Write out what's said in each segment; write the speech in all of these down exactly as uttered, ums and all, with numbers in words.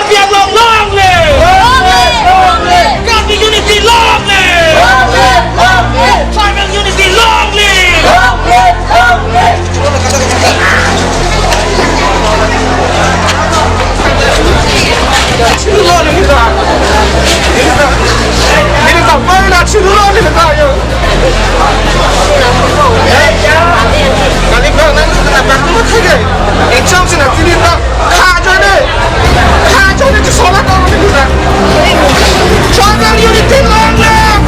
Karbi Anglong, long live! Long live! Long live! Karbi unity, long live! Long live! Long live! Tribal unity, long live! Long live! Long live! Kali bang nang kena bang tu thege. Ekjam sina tini ta. Kha joine. Kha joine tu sola ta ni ta. Tribal unity, long live!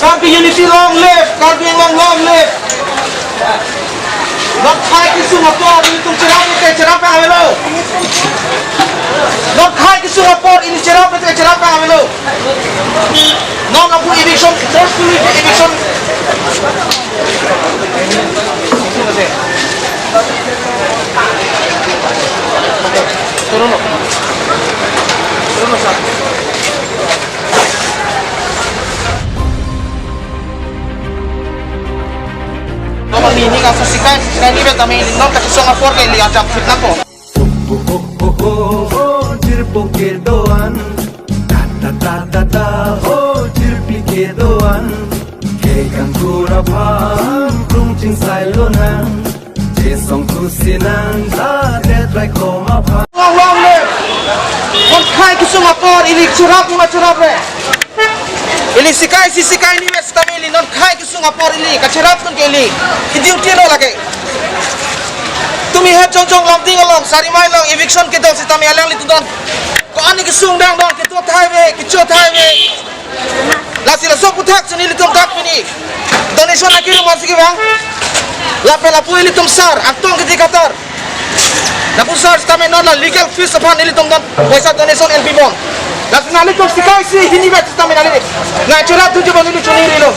Karbi unity, long live! Karbi Anglong, long live! Nonkhai kesung apor ilitum cherap te cherap avelo. Nonkhai kesung apor ili cherap te cherap avelo. Non lapu eviction, forcefully eviction. Turun lo. Turun lo, sir. Nomor ini kasus sikai, sikai ini bet kami ini non kesung apor ke ili ajak fitnah ko. Ho, ho, ho, ho, ho, jirpo kedo-an. Ta, ta, ta, ta, ta, ho, jirpi kedo-an. Kekang kura phan, krung chingsai lonang. Jesong kusinang, ta, det rai koma phan. Long, long live! Nonkhai kesung apor ili cherap ma cherap re. Ili sikai isi sikai ini wes tame ili nonkhai kesung apor ili kacherap tun ke ili. Ki duty lo lake. Tumi het jongjong Lumding along, Sarimai along, eviction kedo sitame alanglitum don. Ko-an kesung dang don, kedo thai ave, kecho thai ave. Lasi laso aputhak si nelitum dak pini donation akeru masi kevang. Lapen lapu ilitum sar, Angtong Kiti Kathar. Lapu sar sitame non la legal fees aphan nelitum don poisa donation en pibom. Lasi nanglitum sikai isi hini bet sitame nangli. Nang cherap dunji bom neli chuni rilo.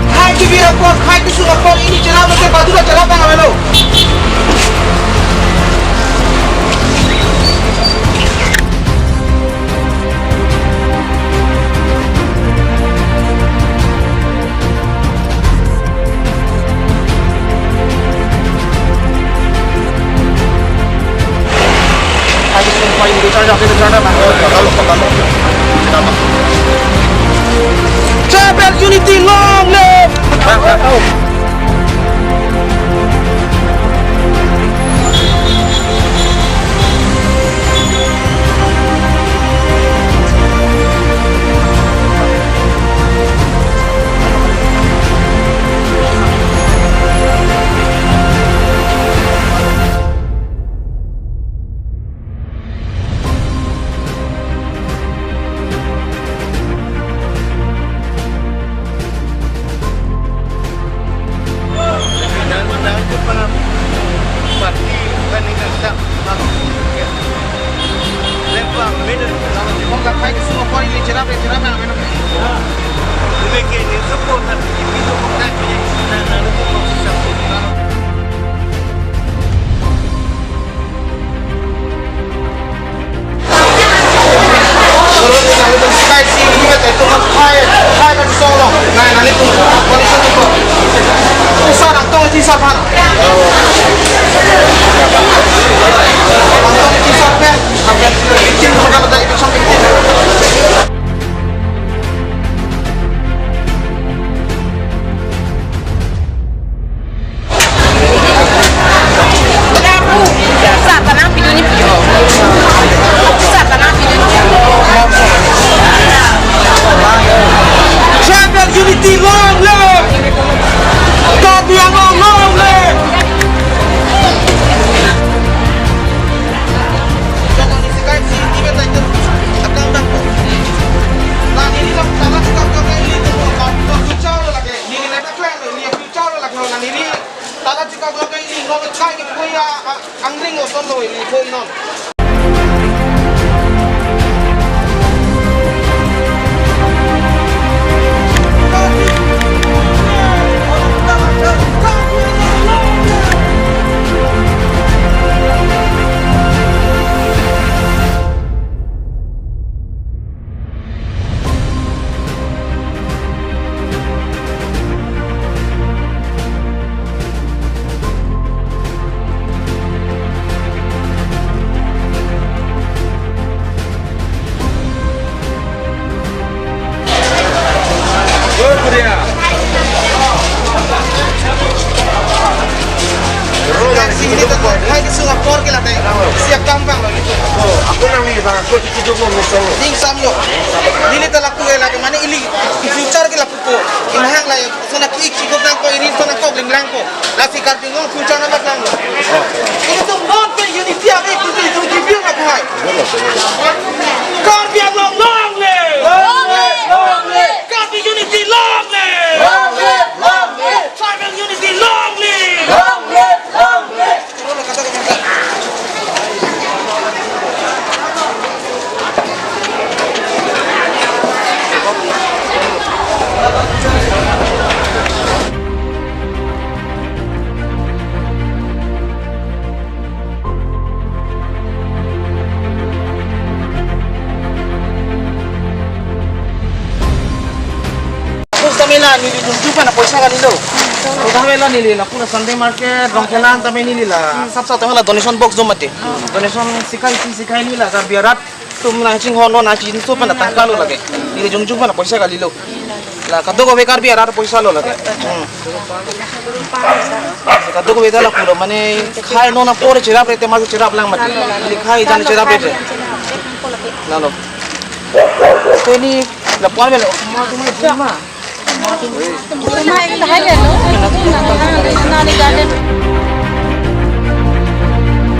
Hai kibir apor, hai kesung apor, ili cherap lote badura cherap abang avelo. Tribal unity, long live! Kai ke pui a, a, angring osonlo ili pui non. Sini tu, hai di Singapore ke late. Siap gampang lo itu. Oh, aku nang ni bang, aku di situ mau ngusung. Ding sam yo. Neli ta lapu ke late, mane ili future ke lapu ko. Inhang la sana ki chikop nangkok, iri sana kok ling langkok. Lasi Karbi Anglong future nang langkok. Ini tu non pe unity ave, itu tu itu kibir na kuhai. Karbi Anglong long live! Long live! Long live! Karbi unity long live! Long live! Long live! Tribal unity long live! Long live! Long live! Terus kami la neli jumpa na poisa kali lo. Terus kami la neli la pura Sunday market, Rongkhelang kami neli la. Sab sab kami la donation box do mati. Donation sikhai si sikhai neli la Karbi arat atum nangchinghonon nangchinso pen tangka lo lake. Neli jumpa na poisa kali lo. La kadokave Karbi arat poisa lo lake. Hmm. Kadokave ta la pura mane khai non apor cherap rete mas cherap lang mati. Ili khai jan cherap rete. Lalo. Te neli la pon melo.